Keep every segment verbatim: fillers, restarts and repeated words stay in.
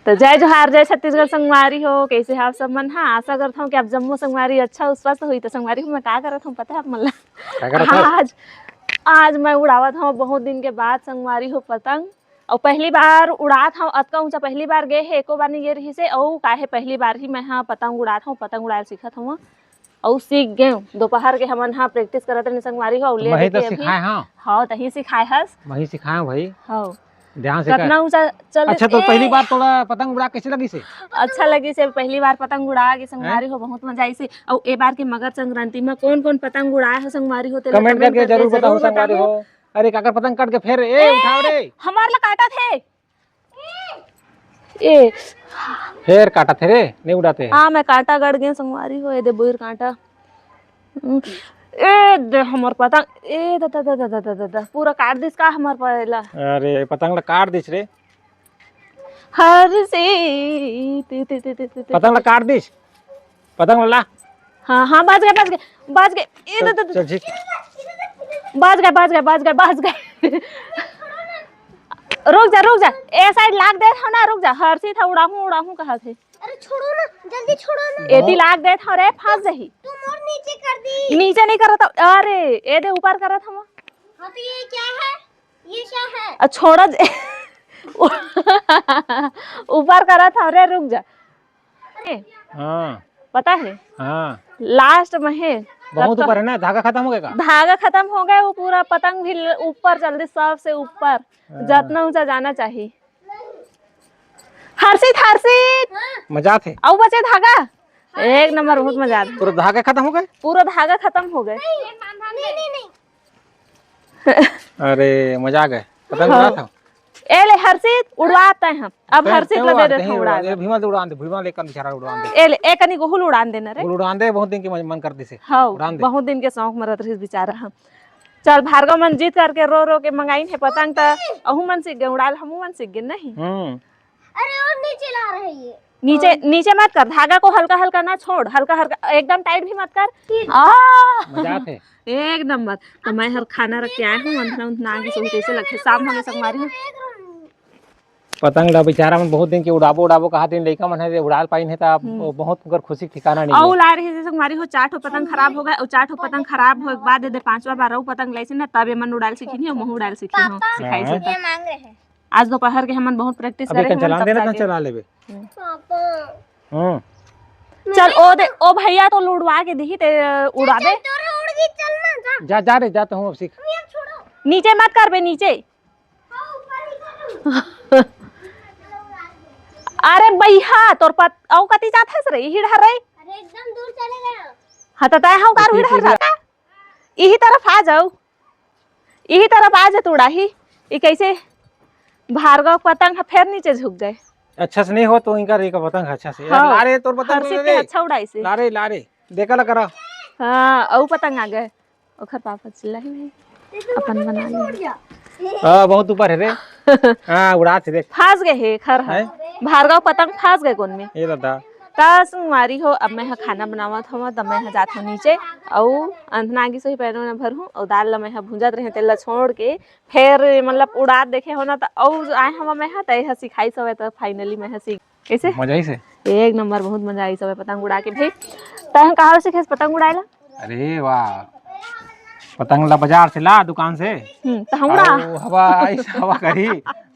तो जय जोहार, जय छत्तीसगढ़ संगवारी हो, कैसे हैं आप सब मन? हाँ, आशा करत हूँ कि आप जम्मो संगवारी अच्छा अउ स्वस्थ होई। तो संगवारी हो, मैं का करत हूँ पता है आप मन ला? का करत हस? आज, आज मैं उड़ावत हूँ बहुत दिन के बाद संगवारी हो पतंग, अउ पहली बार उड़ात हूँ, अतका ऊंचा पहली बार गे हे, एको बार नहीं गे रहिस हे, अउ काहे पहली बार ही मैं हा पतंग उड़ात हूँ, पतंग उड़ाए सीखत हूँ। अउ सीख गेंव। दोपहर के हमन हा practice करत रहन संगवारी हो, अउ ले वही तो देखे अभी। सिखाए हंव। हाँ, तहीं सिखाए हस। वही सिखाए हंव भाई। हाँ। ध्यान से कर। कतना ऊंचा चल अच्छा, तो ए! पहली बार तोला पतंग उड़ा कैसे लगिस हे? अच्छा लगिस हे, पहली बार पतंग उड़ा के संगवारी हैं? हो, बहुत मजा आइस हे। अउ ए बार के मकर संक्रांति में कौन-कौन पतंग उड़ाए हो संगवारी हो, तेला comment comment करके करके जरूर जरूर बताओ संगवारी बताओ। हो। अरे काकर पतंग काट के फेर, ए, ए, उठाओ रे। हमार ला काटत हे। ए। फेर काटत हे रे, नहीं उड़ाते हे। हाँ, मैं कांटा गड़ गेंव संगवारी हो, ए दे बोइर कांटा। ए दे हमर पतंग, ए दा, दा, दा, पूरा काट दिस का हमर पतंग ला? अरे, पतंग ला काट दिस रे। हर से, ते, ते, ते। पतंग ला काट दिस। पतंग ला। हाँ, हाँ, बाज गे, बाज गे, बाज गे। ए, चल, दे, दे, दे। चल, ठीक। बाज गे, बाज गे, बाज गे, बाज गे। रुक जा, रुक जा। ए side लाग दे, हो ना, रुक जा। हर्षित हा उड़ाहूँ, उड़ाहूँ कहत हे। अरे छोड़ो ना, जल्दी छोड़ो ना। एती लाग दे, हो रे, फंस जाही। तुम और नीचे कर दी। नीचे नहीं करत, अरे, ए दे ऊपर करत हूँ। हाँ, तो ये क्या है? ये क्या है? आ, छोड़ा जे। ऊपर करत हव रे, रुक जा। ए, हाँ। पता है? हाँ। Last में है। बहुत ऊपर है ना, धागा खतम हो गया का? धागा खतम हो गया, वो पूरा पतंग भी ल-, ऊपर चल दी, सबसे ऊपर, हाँ। जतना ऊंचा जाना चाहिए। हर्षित, हर्षित। मजा आथे। अउ बचे धागा? एक नंबर, बहुत मजा आथे। पूरा धागा खतम हो गए? पूरा धागा खतम हो गए। नहीं, नहीं, नहीं। अरे, मजा आ गए। पतंग हाँ। उड़ात हव। ए ले हर्षित, उड़वात हे हम। अब तैं, हर्षित तैं ला दे उड़ा, देत तैं हूँ उड़ा उड़ान दे। दे। भीमा ले उड़ान दे, भीमा ले एक कन बिचारा उड़ान दे। ए ले, एक कनी गोहू ल उड़ान देना रे। गोहू ल उड़ान दे, बहुत दिन के मन, मन कर दिसे। हाँ, उड़ान दे। बहुत दिन के शौक में रहत रहिस बिचारा हम। चल, भार्गव मन जीत करके रो रो के मंगाइन हे पतंग, त अहू मन सीख गे उड़ाल, हमू मन सीख गे नहीं। हम्म। अरे, और नीचे ला रहे ये। नीचे, हाँ। नीचे मत कर, धागा को हल्का हल्का ना छोड़, हल्का हल्का, एकदम tight भी मत कर। आ! मजा आथे। एक नंबर। तो मैं हर खाना रख के आए हूँ, अंधना उंधना आगे सोच कैसे लगथे, शाम होने संगवारी हूँ। पतंग ला बेचारा मन बहुत दिन के उड़ाबो उड़ाबो कहा दिन लइका मन हे, उड़ाल पाइन हे, त हम्म। बहुत उनकर खुशी के ठिकाना नहीं अउ है। ला रही जैसे संगवारी हो, चार ठो पतंग खराब हो गए, अउ चार ठो पतंग खराब हो के बाद दे पांचवा बार अउ पतंग लाइसे ना, तब ये मन उड़ाल सीखी नहीं, महू उड़ाल सीखी हो, पापा, सिखाई से ये तब। मांग रहे हैं। आज दोपहर के हमन बहुत practice अभी करे कन हन, चला तब देना, कन जाके। चला लेबे। हम्म। हम्म। चल, ओ दे, ओ भैया तो उड़वा के दिही, ते उड़ाबे। चल, तोरे उड़ गई, चल ना, जा। जा, जा रे, जा, तो हूँ अब सीख। भैया, छोड़ो। नीचे मत करबे, नीचे। हाँ, ऊपर ही करो। अरे भैया, तोर पत-, अउ कति जात हस रे, इही डहर रे। अरे, एकदम दूर चले गए। हाँ, तो तय हूँ, कारू इही डहर जाता। इही तरफ आ जाओ। इही तरफ आ जा, तू उड़ाही। ई कैसे भार्गव पतंग ह फेर नीचे झुक गए। अच्छा से नहीं हो तो इनका रे का पतंग ह अच्छा से। यार, हाँ। ला रे, तोर पतंग हर्षित तो के दे। अच्छा उड़ाई से। ला रे, ला रे। देखा ला करा। हाँ, अउ पतंग आ गए। ओखर पापा चिल्लाही नहीं। अपन बना ले। हाँ, बहुत ऊपर है रे। हाँ, उड़ा थे देख। फंस गए हे, खर ह। हैं? भार्गव पतंग फंस गए कोन में। ये दादा। त संगवारी हो, अब मैं ह खाना बनावत हवं, त मैं ह जात हवं नीचे, अउ अंधना आगी से ही पैनो न भरहूं, अउ दाल ल मैं ह भूंजत रहें, तेल ल छोड़ के, फेर मतलब उड़ात देखे हो ना, त अउ आए हवं मैं ह, त ए ह सिखाइस हवय, त finally मैं ह सीख, कैसे? मजा आइस हे? एक नंबर, बहुत मजा आइस हवय पतंग उड़ा के भी। तैं ह कहाँ सीखेस पतंग उड़ाए ला? अरे वाह, पतंग ला बाजार से ला, दुकान से। हम्म, त हम उड़ा। अउ हवा, आइस हवा करी,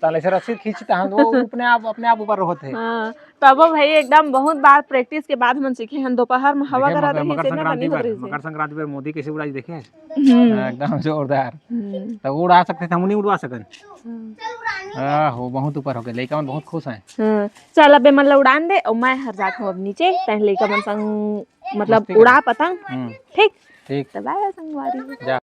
त ऐसे रस्सी खींची, त हम वो अपने आप, अपने आप ऊपर होत हे। हाँ, तबो भाई एकदम बहुत बार practice के बाद हमन सीखे हन। दोपहर में हवा देखे करत मकर, रहिस, मकर इतना संक्रांति बनी होत पर, रहिस। मकर संक्रांति पर मोदी कैसे उड़ाई देखे? हम्म। हाँ, एकदम जोरदार। हम्म। त उड़ा सकते थे, हम नहीं उड़वा सकन। हम्म। आहो, बहुत ऊपर हो गए, लइका मन बहुत खुश हैं। हाँ, चल अब ए मन ला उड़ान दे, अउ मैं हर जात हूँ अब नीचे, तैं लइका मन संग मतलब मस्ती कर। उड़ा पतंग, हम्म। ठीक? ठीक। त bye bye संगवारी। जा।